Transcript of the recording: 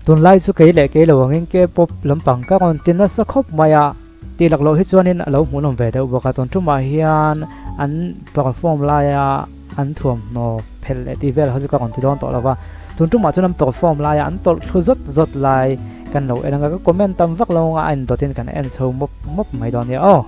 Tunlai chu kei leh kei lo angin K-pop lampang ka rawn ti nasa khawp mai a, tih lak loh hi chuanin a lo hmuhnawm ve deuh bawk a, tun tumah hian an perform laia an thuamhnaw phelh leh tih vel kha chu ka rawn ti dawn tawh lo va, tun tumah chuan an perform laia an tawlh thlu zawt zawt lai kan lo en ang a, ka comment tam vak lo anga a indawtin kan en chho mawp mawp mai dawn nia aw.